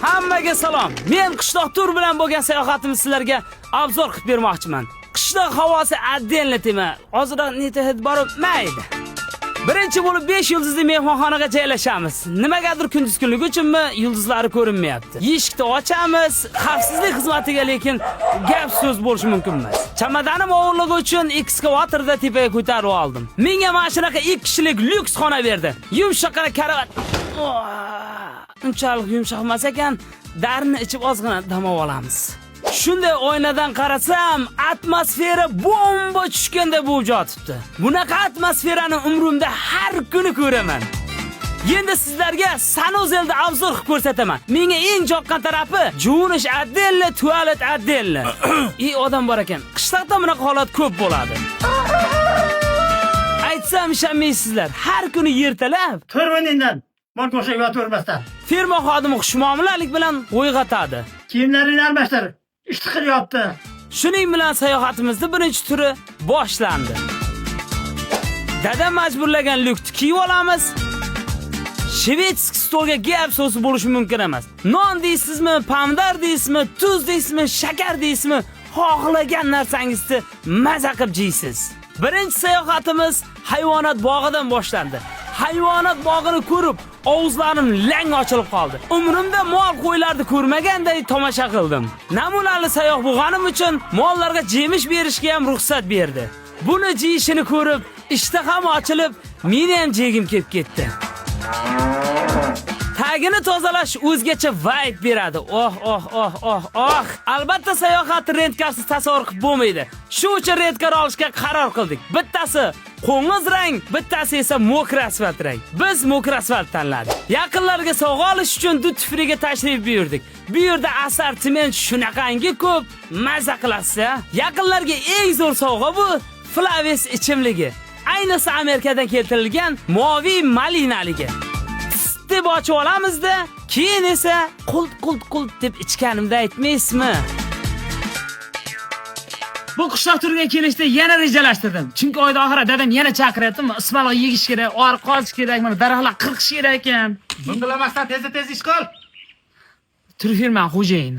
Hammaga salom. Men qishloq tur bilan bo'lgan sayohatimni sizlarga обзор qilib bermoqchiman. Qishloq havosi отдельно tema. Ozroq neta hid borib mayli. Birinchi bo'lib 5 yulduzli mehmonxonaga joylashamiz. Nimagadir kunduz kunligi uchunmi yulduzlari ko'rinmayapti. Eshikni ochamiz, xavfsizlik xizmatiga lekin gap so'z bo'lishi mumkin emas. Chamadonim og'irligi uchun ekskavatorda tepaga ko'tarib oldim. Menga mana shunaqa 2 kishilik lyuks xona berdi. Yumshoqqina karavot. Unchalik yumshoq emas ekan, darini ichib ozgina dam olamiz. Shunday oynadan qarasam, atmosfera bomba tushganda bo'lib yotibdi. Bunaqa atmosferani umrimda har kuni ko'raman. Endi sizlarga санузел da обзор qilib ko'rsataman. Menga eng yoqqan tarafi juvinish отдельно, tualet отдельно. И odam bor ekan. Qishloqda bunaqa holat ko'p bo'ladi. Aytsam ishonmaysizlar. Har kuni ertalab Tur o'rningdan. Mol to'shak yotavermasdan. Ferma xodimi xushmuomalalik bilan uyg'otadi. Kiyimlaringni almashtir. Ishni qilyapti. Shuning bilan sayohatimizning birinchi turi boshlandi. Dadam majburlagan lyukni kiyib olamiz. Шведский stolga gap so'zi bo'lishi mumkin emas. Non deysizmi, pomidor deysizmi, tuz deysizmi, shakar deysizmi, xohlagan narsangizni maza qilib yeysiz. Birinchi sayohatimiz hayvonot bog'idan boshlandi. Hayvonot bog'ini ko'rib, og'izlarim lang ochilib qoldi. Umrimda mol qo'ylarni ko'rmaganday tomosha qildim. Namunali sayoh bo'lganim uchun mollarga jemish berishga ham ruxsat berdi. Buni jeyishini ko'rib, ishtaham ochilib, meni ham jegim kelib ketdi. Tagini tozalash o'zgacha vibe beradi. Oh, oh, oh, oh, oh. Albatta sayohatni rentkarsiz tasavvur qilib bo'lmaydi. Shu uchun rentkar olishga qaror qildik. Bittasi qo'ng'iz rang, bittasi esa мокрый asfalt rang. Biz мокрый asfalt tanladik. Yaqinlarga sovg'a olish uchun duty freega tashrif buyurdik. Bu yerda assortiment shunaqangi ko'p, maza qilasiz. A? Yaqinlarga eng zo'r sovg'a bu Flaves ichimligi. Ayniqsa Amerikadan keltirilgan moviy malinaligi. Deb ochib olamizda, keyin esa qult qult qult deb ichganimda aytmaysizmi? Bu qishloq turiga kelishda yana rejalashtirdim. Chunki oyda oxiri dadam yana chaqiryapti. Ismaloq yegish kerak, oriq qozish kerak, mana daraxtlar qirqish kerak ekan. Bundilamasdan tezda tez ish qil. Turfirman xo'jayin.